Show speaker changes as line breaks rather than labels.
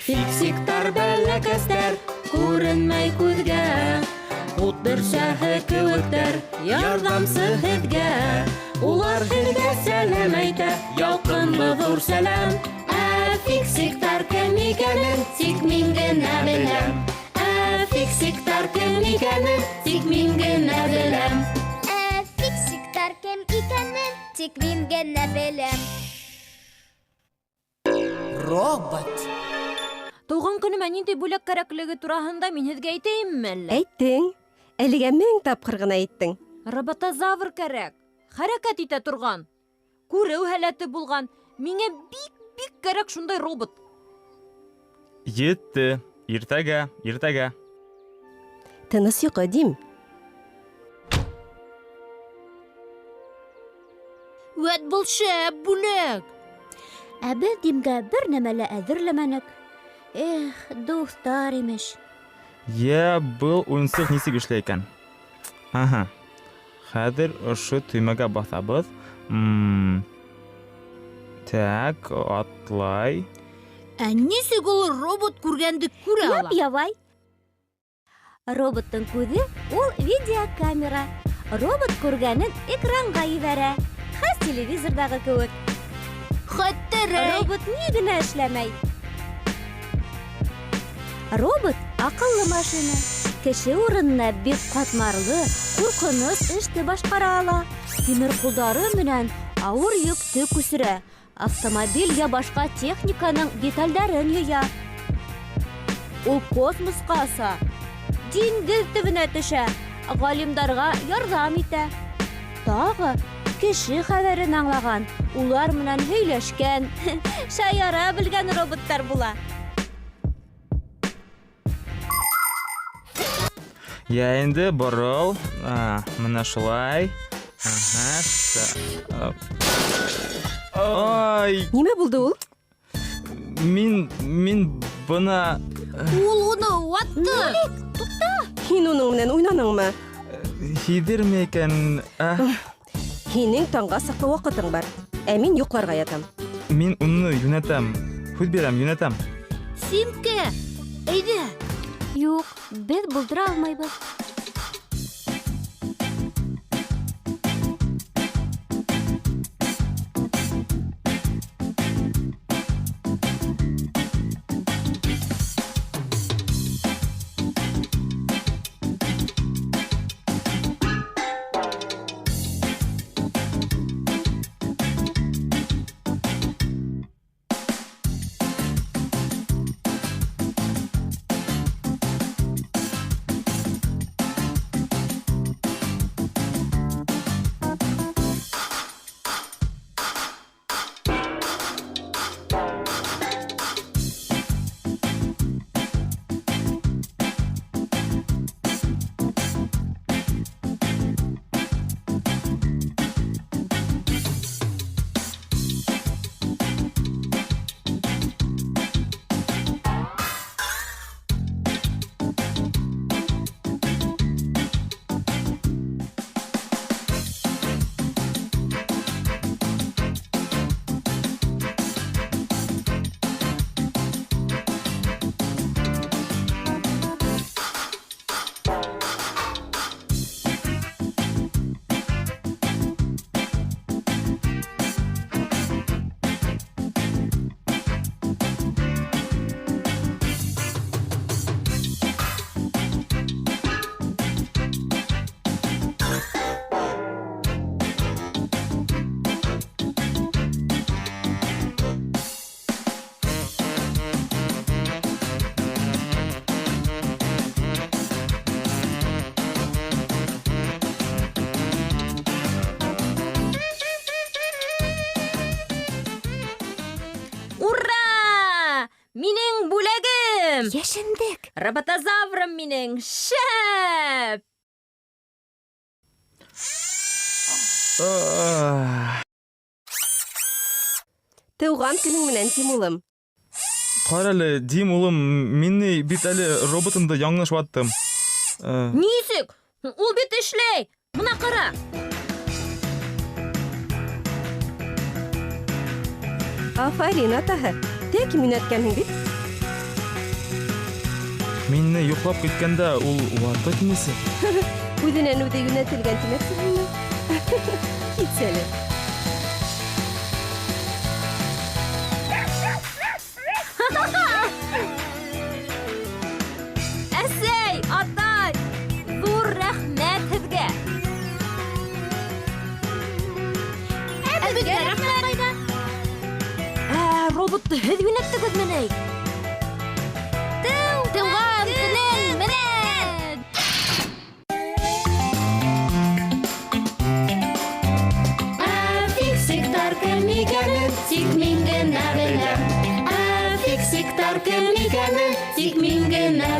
Фиксиктар бәләкәстәр күренмәй күҙгә, Ут бөрсәһе кеүектәр ярҙамсы һеҙгә. Улар һеҙгә сәләм әйтә, ялҡынлы ҙур сәләм. Ә фиксиктар кем икәнен тик мин генә беләм. Ә фиксиктар кем икәнен тик мин генә беләм.
Ә фиксиктар кем икәнен тик мин генә беләм.
Робот.
Тыуған көнөмә ниндәй бүләк кәрәклеге тураһында мин һеҙгә әйтәйемме әллә?
Әйттең. Әлегә мең тапҡыр ғына әйттең.
Роботозавр кәрәк. Хәрәкәт итә торған. Күреү һәләте булған. Миңә бик-бик кәрәк шундай робот.
Етте. Иртәгә, иртәгә.
Тыныс йоҡо, Дим.
Вәт был шәп бүләк!
Ә беҙ Димгә бер нәмә лә әҙерләмәнек. Эх, дуҫтар имеш.
Йә, был уйынсыҡ нисек эшләй икән? Аһа. Хәҙер ошо төймәгә баҫабыҙ. М Так, атлай.
Ә нисек ул робот күргәнде күрә ала?
Яп-ябай. Роботтың күҙе ул видеокамера. Робот күргәнен экранға ебәрә. Хәс телевизорҙағы кеүек.
Хәтерәй!
Робот ни генә эшләмәй. Робот аҡыллы машина. Кеше урынына бик ҡатмарлы, ҡурҡыныс эште башҡара ала. Тимер ҡулдары менән ауыр йөктө күсерә. Автомобиль я башҡа техниканың детальдәрен йыя. Ул космосҡа оса, диңгеҙ төбөнә төшә, ғалимдарға ярҙам итә. Тағы кеше хәбәрен аңлаған, улар менән һөйләшкән, шаяра белгән роботтар була.
Йә инде борол. А, менә шулай. Аһа. Ай,
Нимә булды ул?
мин мин бына
Ул уны ватты!
Һин уның менән уйнаныңмы?
һиҙерме икән? А,
Һинең таңға саҡлы ваҡытың бар. Ә мин йоҡларға ятам.
мин уны йүнәтәм. Һүҙ бирәм, йүнәтәм.
Симкә, әйҙә!
Юҡ, беҙ булдыра алмайбыҙ.
Ура! Минең бүләгем!
Йәшендек.
Роботозаврым минең! Шәп!
Ах.
Тыуған көнөң менән, Дим улым.
Ҡара әле, Дим улым, мин ни бит әле роботымды яңылыш ваттым. Э,
Нисек? Ул бит эшләй! Бына ҡара!
Афарин, атаһы. Тәки йүнәткәнһең бит.
Мин ни йоҡлап киткәндә ул вата тинесе.
Үҙенән үҙе йүнәтелгән тимәксеһеңме? Китсәле.
Әсәй, атай, ҙур рәхмәт һеҙгә.
Ә беҙгә рәхмәт ҡайҙа?
Ә, роботты һеҙ йүнәттегеҙме ни?
Тыуған көнөң менән!
Ә фиксиктар кем икәнен тик мин генә беләм. Ә фиксиктар кем икәнен тик мин генә